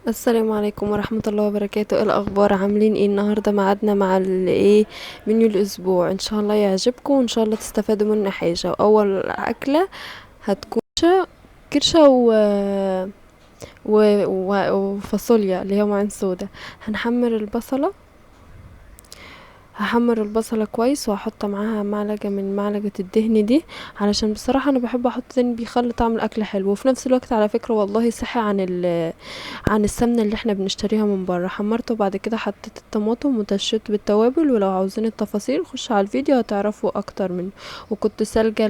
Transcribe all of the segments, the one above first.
السلام عليكم ورحمة الله وبركاته. ايه الاخبار؟ عاملين ايه النهاردة؟ معادنا مع الايه منيو الاسبوع، ان شاء الله يعجبكم وان شاء الله تستفادوا منه حاجة. اول اكلة هتكون كرشة وفاصوليا اللي هي معين سودا. هنحمر البصلة، هحمر البصلة كويس وهحط معاها معلقة من معلقة الدهن دي، علشان بصراحة انا بحب احط دهن بيخلي طعم الاكل حلو، وفي نفس الوقت على فكرة والله صحي عن السمنة اللي احنا بنشتريها من بره. حمرته وبعد كده حطيت الطماطم وتشيت بالتوابل، ولو عاوزين التفاصيل خشوا على الفيديو هتعرفوا اكتر منه. وكنت سالجة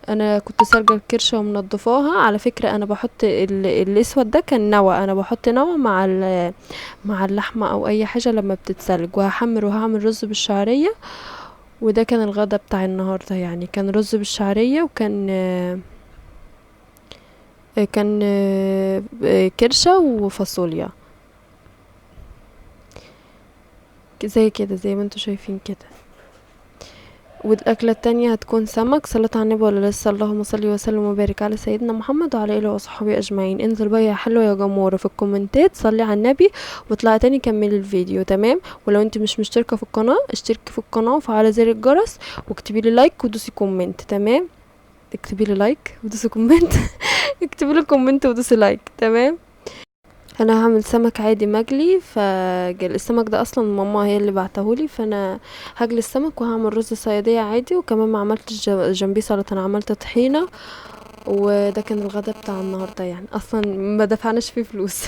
انا كنت سالجة الكرشة ومنضفاها. على فكرة انا بحط الاسود ده كان نوى، انا بحط نوى مع اللحمة او اي حاجة لما بتتسلج. وهحمر وهعمل رز بالشعرية، وده كان الغدا بتاع النهاردة، كان رز بالشعرية وكان كرشة وفاصوليا زي كده، زي ما انتم شايفين كده. والاكله التانية هتكون سمك. صلاة على النبي ولا لسه؟ اللهم صل وسلم وبارك على سيدنا محمد وعلى اله وصحبه اجمعين. انزل بقى يا حلوه يا جموره في الكومنتات، صلي على النبي واطلعي تاني كملي الفيديو، تمام؟ ولو انت مش مشتركه في القناه اشتركي في القناه وفعلي زر الجرس واكتبي لي like ودوسي comment، تمام؟ اكتبي لي like ودوسي comment. اكتبي لي comment ودوسي like، تمام؟ انا هعمل سمك عادي مقلي، فالسمك ده اصلا ماما هي اللي بعتهولي، فانا هقلي السمك وهعمل رز صياديه عادي، وكمان ما عملتش جنبيه سلطه، انا عملت طحينه. وده كان الغدا بتاع النهارده، اصلا ما دفعناش فيه فلوس.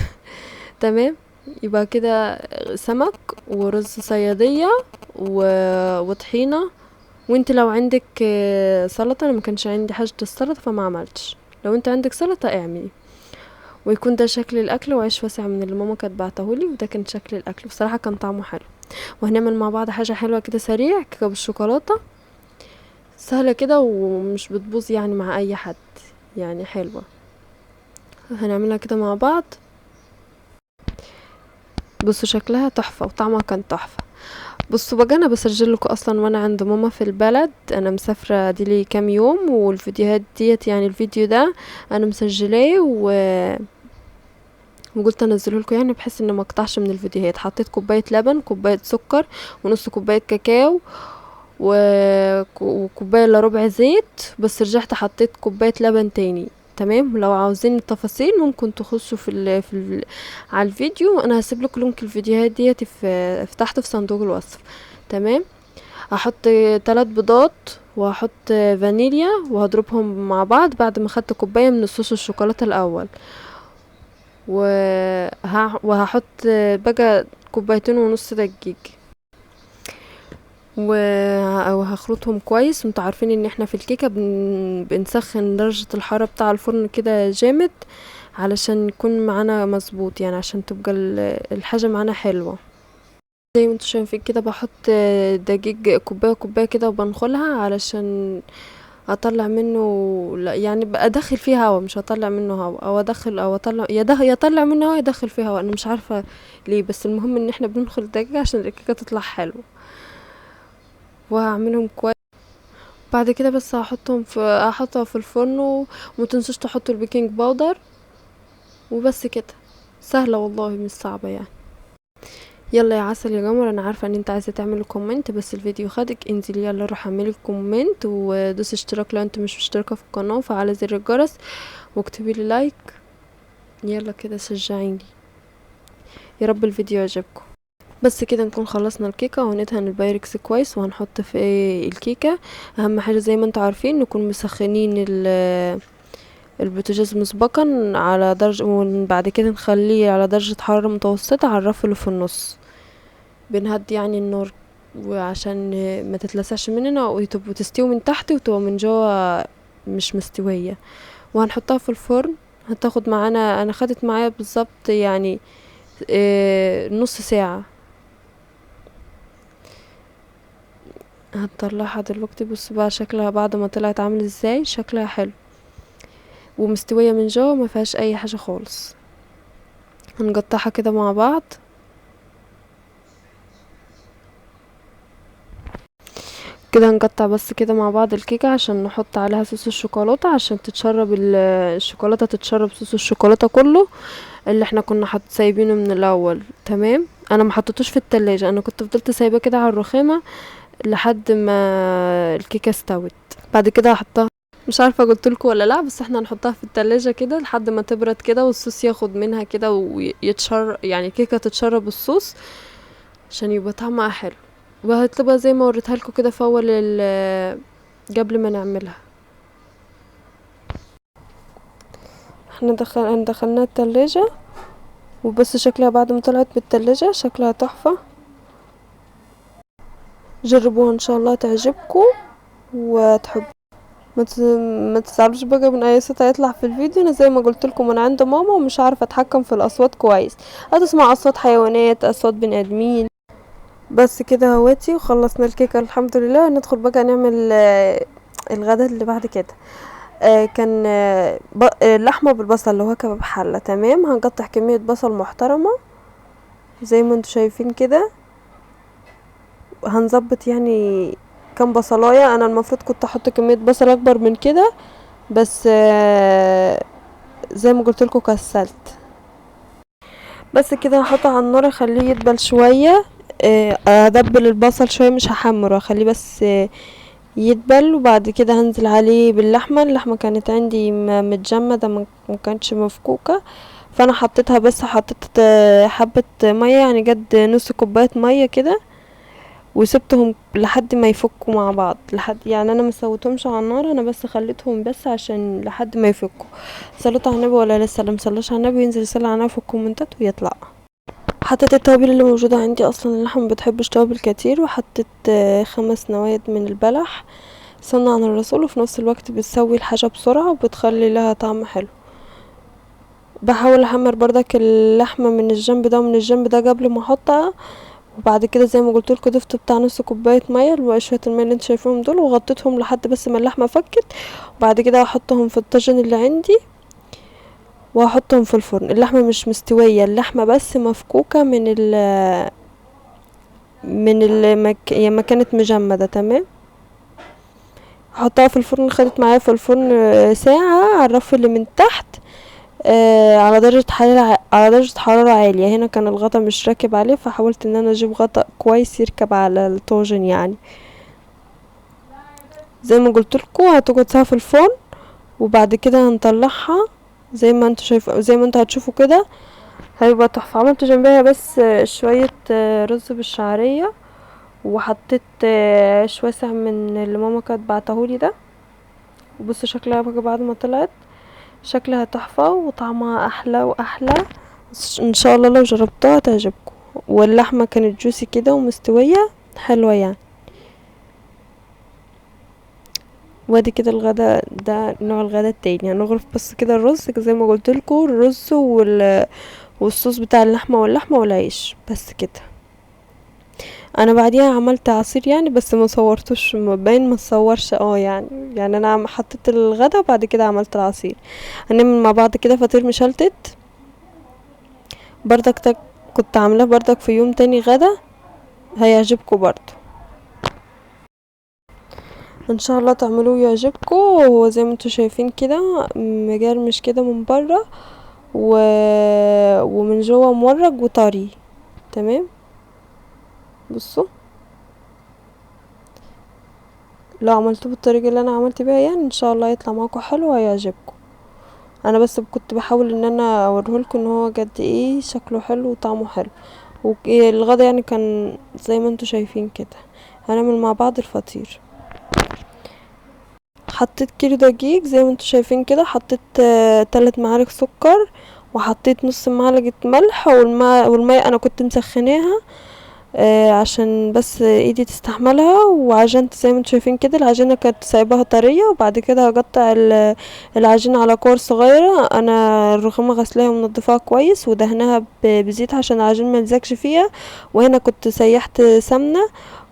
تمام؟ يبقى كده سمك ورز صياديه وطحينه. وانت لو عندك سلطه، انا ما كانش عندي حاجه السلطه فما عملتش، لو انت عندك سلطه اعملي. ويكون ده شكل الاكل، وعيش واسع من اللي ماما كانت بعتهولي. وده كان شكل الاكل، بصراحه كان طعمه حلو. وهنعمل مع بعض حاجه حلوه كده سريع، كيكه بالشوكولاته سهله كده ومش بتبوظ مع اي حد، حلوه. هنعملها كده مع بعض. بصوا شكلها تحفه وطعمها كان تحفه. بصوا بقى انا بسجل لكم اصلا وانا عند ماما في البلد، انا مسافره دي لي كام يوم، والفيديوهات ديت الفيديو ده انا مسجلاه وقلت انزله لكم بحيث ان ما اقطعش من الفيديوهات. حطيت كوبايه لبن، كوبايه سكر، ونص كوبايه كاكاو، وكوبايه الا ربع زيت، بس رجعت حطيت كوبايه لبن تاني، تمام؟ لو عاوزين التفاصيل ممكن تخشوا على الفيديو، انا هسيب لكم لينك الفيديوهات ديت في تحت في صندوق الوصف، تمام؟ هحط 3 بيضات وهحط فانيليا وهضربهم مع بعض بعد ما خدت كوبايه من صوص الشوكولاته الاول، وهحط بقى كوبايتين ونص دقيق، وهخلطهم كويس. وانتوا عارفين ان احنا في الكيكه بنسخن درجه الحراره بتاع الفرن كده جامد علشان يكون معانا مظبوط، عشان تبقى الحاجه معانا حلوه. زي ما انتوا شايفين كده بحط دقيق كوبايه كوبايه كده وبنخلها علشان اطلع منه، لا، يعني بقى ادخل فيه هوا، مش هطلع منه هوا، او ادخل او اطلع، يا ده يا اطلع منه هوا يا ادخل فيه هوا، انا مش عارفه ليه، بس المهم ان احنا بننخل الدقيق عشان الكيكه تطلع حلوه. وهعملهم كويس بعد كده، بس هحطها في الفرن، وما تنسوش تحطوا البيكنج باودر، وبس كده. سهله والله مش صعبه. يلا يا عسل يا قمر، انا عارفه ان انت عايزه تعملي comment بس الفيديو خدك، انزلي يلا روحي اعملي comment ودوسي اشتراك لو انت مش مشتركه في القناه، وفعلي زر الجرس واكتبي لي like. يلا كده شجعيني، يا رب الفيديو يعجبكم. بس كده نكون خلصنا الكيكه، وهندهن البايركس كويس وهنحط في الكيكه. اهم حاجه زي ما انتم عارفين نكون مسخنين البوتاجاز مسبقا على درجه، وبعد كده نخليه على درجه حراره متوسطه على الرف اللي في النص، بنهدي النار وعشان ما تتلسعش مننا وتستوي من تحت وتبقى من جوه مش مستويه. وهنحطها في الفرن، هتاخد معانا، انا خدت معايا بالظبط نص ساعه. هنطلعها دلوقتي، بصوا بقى شكلها بعد ما طلعت عامل ازاي، شكلها حلو ومستويه من جوه ما فيهاش اي حاجه خالص. هنقطعها كده مع بعض كده، هنقطع بس كده مع بعض الكيكه عشان نحط عليها صوص الشوكولاته، عشان تتشرب الشوكولاته، تتشرب صوص الشوكولاته كله. اللي احنا كنا سايبينه من الاول. تمام، انا ما حطيتوش في التلاجة، انا كنت فضلت سايباه كده على الرخامة لحد ما الكيكة استوت. بعد كده هحطها، مش عارفة قلت لكم ولا لا، بس احنا هنحطها في التلاجة كده لحد ما تبرد كده والصوص ياخد منها كده ويتشرب، يعني الكيكة تتشرب الصوص عشان يبقى طعمها حلو. وهتبقى زي ما وريتها لكم كده في اول قبل ما نعملها. احنا دخلناها التلاجة، وبس شكلها بعد ما طلعت من التلاجة شكلها تحفة. جربوها ان شاء الله تعجبكم وتحبوا. ما تزعلوش بقى من اي صوت هيطلع في الفيديو، انا زي ما قلت لكم انا عند ماما ومش عارفه اتحكم في الاصوات كويس، هتسمع اصوات حيوانات، اصوات بني ادمين. بس كده اهواتي وخلصنا الكيكه الحمد لله. ندخل بقى نعمل الغدا اللي بعد كده. كان لحمه بالبصل اللي هو كباب حله. تمام، هنقطع كميه بصل محترمه زي ما انتم شايفين كده، هنظبط كام بصلايه. انا المفروض كنت احط كميه بصل اكبر من كده، بس زي ما قلت لكم كسلت. بس كده هحطه على النار اخليه يدبل شويه، ادبل البصل شويه، مش هحمره، اخليه بس يدبل. وبعد كده هنزل عليه باللحمه. اللحمه كانت عندي متجمده، ما كانتش مفكوكه، فانا حطيتها، بس حطيت حبه ميه، قد نص كوبايه ميه كده، وسبتهم لحد ما يفكوا مع بعض، لحد انا ما سويتهمش على النار، انا بس خليتهم بس عشان لحد ما يفكوا. صليتوا على النبي ولا لسه؟ اللي مصلاش على النبي ينزل يصلي على النبي في الكومنتات ويطلع. حطيت التوابل اللي موجوده عندي، اصلا اللحمه ما بتحبش توابل كتير، وحطيت 5 نواد من البلح سنة عن الرسول، وفي نفس الوقت بتسوي الحاجه بسرعه وبتخلي لها طعم حلو. بحاول احمر بردك اللحمه من الجنب ده ومن الجنب ده قبل ما احطها. وبعد كده زي ما قلت لكم ضفت بتاع نص كوبايه ميه، اللي هو شويه الميه اللي انتوا شايفينهم دول، وغطيتهم لحد بس ما اللحمه فكت. وبعد كده هحطهم في الطاجن اللي عندي وهحطهم في الفرن. اللحمه مش مستويه، اللحمه بس مفكوكه من ال من ال يعني ما كانت مجمده. تمام، هحطها في الفرن. خدت معايا في الفرن ساعه على الرف اللي من تحت، على درجة حرارة عالية. هنا كان الغطا مش راكب عليه، فحاولت ان انا اجيب غطا كويس يركب على الطاجن. زي ما قلت لكم هتقعد ساعة في الفرن، وبعد كده هنطلعها زي ما انتوا شايفين، زي ما انتوا هتشوفوا كده هيبقى تحفة. عملت جنبها بس شوية رز بالشعرية، وحطيت عيش واسع من اللي ماما كانت بعتهولي ده. وبصوا شكلها بقى بعد ما طلعت، شكلها تحفة وطعمها احلى واحلى. ان شاء الله لو جربتوها تعجبكم. واللحمة كانت جوسي كده ومستوية حلوة. وادي كده الغدا، ده نوع الغدا التاني. هنغرف بس كده الرز زي ما قلت لكم، الرز والصوص بتاع اللحمة واللحمة والعيش بس كده. انا بعديها عملت عصير بس ما صورتوش، باين ما تصورش. انا حطيت الغدا وبعد كده عملت العصير. هنعمل مع بعض كده فطير مشلتت بردك، كنت عاملاه بردك في يوم تاني غدا، هيعجبكم برضو ان شاء الله تعملوه ويعجبكم. وهو زي ما انتم شايفين كده مجرمش كده من بره ومن جوه مورق وطري. تمام، بصوا لو عملتوه بالطريقه اللي انا عملت بيها ان شاء الله يطلع معاكم حلو وهيعجبكم. انا بس كنت بحاول ان انا اوريهولكم ان هو قد ايه شكله حلو وطعمه حلو. والغدا كان زي ما انتم شايفين كده. هنعمل مع بعض الفطير. حطيت كيلو دقيق زي ما انتم شايفين كده، حطيت 3 معالق سكر، وحطيت نص معلقة ملح، والمية انا كنت مسخناها، عشان بس ايدي تستحملها. وعجنت زي ما انتم شايفين كده، العجينة كانت سايباها طرية. وبعد كده هقطع العجينة على كور صغيرة. انا الرخامة غسلاها ومنضفاها كويس ودهناها بزيت عشان العجين ما يلزقش فيها. وهنا كنت سيحت سمنة،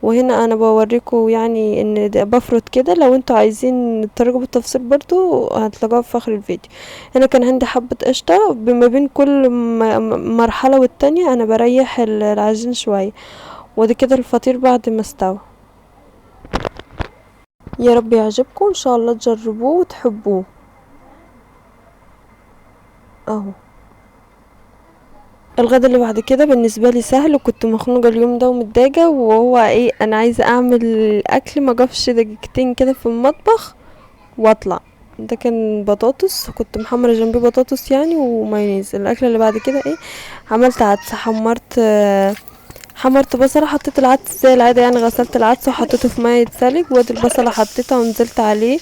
وهنا انا بوريكم ان ده بفرد كده. لو انتوا عايزين الطريقة بالتفصيل برضو هتلاقوها في اخر الفيديو. هنا كان عندي حبة قشطة، بما بين كل مرحلة والتانية انا بريح العجين شوية. وادي كده الفطير بعد ما استوى. يا رب يعجبكم ان شاء الله، تجربوه وتحبوه اهو. الغدا اللي بعد كده بالنسبة لي سهل، وكنت مخنوقه اليوم ده ومتضايقه، وهو ايه، انا عايزه اعمل اكل ما جافش دقيقتين كده في المطبخ واطلع. ده كان بطاطس، كنت محمرة جنبي بطاطس يعني ومايونيز. الاكلة اللي بعد كده ايه، عملت عدس، حمرت بصله، حطيت العدس زي العادة يعني، غسلت العدس وحطيته في مية سلق، وادي البصله حطيتها ونزلت عليه،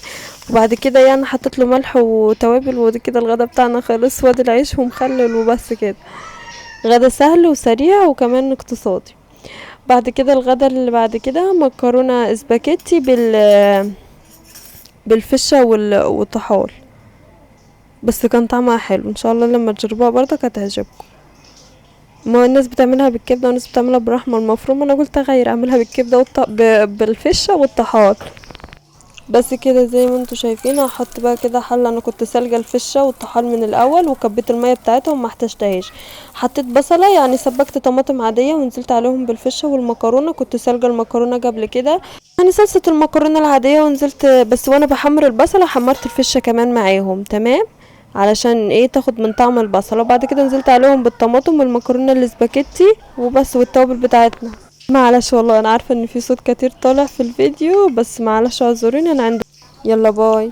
وبعد كده حطيت له ملح وتوابل، وادي كده الغدا بتاعنا خلص، وادي العيش ومخلل وبس كده. غدا سهل وسريع وكمان اقتصادي. بعد كده الغدا اللي بعد كده مكرونه اسباجيتي بالفشه والطحال، بس كان طعمها حلو. ان شاء الله لما تجربوها برضك هتعجبكم. ما الناس بتعملها بالكبده والناس بتعملها باللحمه المفرومه، انا قلت اغير اعملها بالكبده بالفشه والطحال. بس كده زي ما انتم شايفين. هحط بقى كده حله، انا كنت سالجه الفشه والطحال من الاول وكبيت المية بتاعتهم وما احتاجتهاش. حطيت بصله، يعني سبكت طماطم عادية ونزلت عليهم بالفشه والمكرونه، كنت سالجه المكرونه قبل كده يعني صلصه المكرونه العادية، ونزلت بس وانا بحمر البصله حمرت الفشه كمان معاهم، تمام، علشان ايه تاخد من طعم البصله. وبعد كده نزلت عليهم بالطماطم والمكرونه الاسباجيتي وبس، والتوابل بتاعتنا. معلش والله انا عارفه ان في صوت كتير طالع في الفيديو، بس معلش اعذروني انا عندي. يلا باي.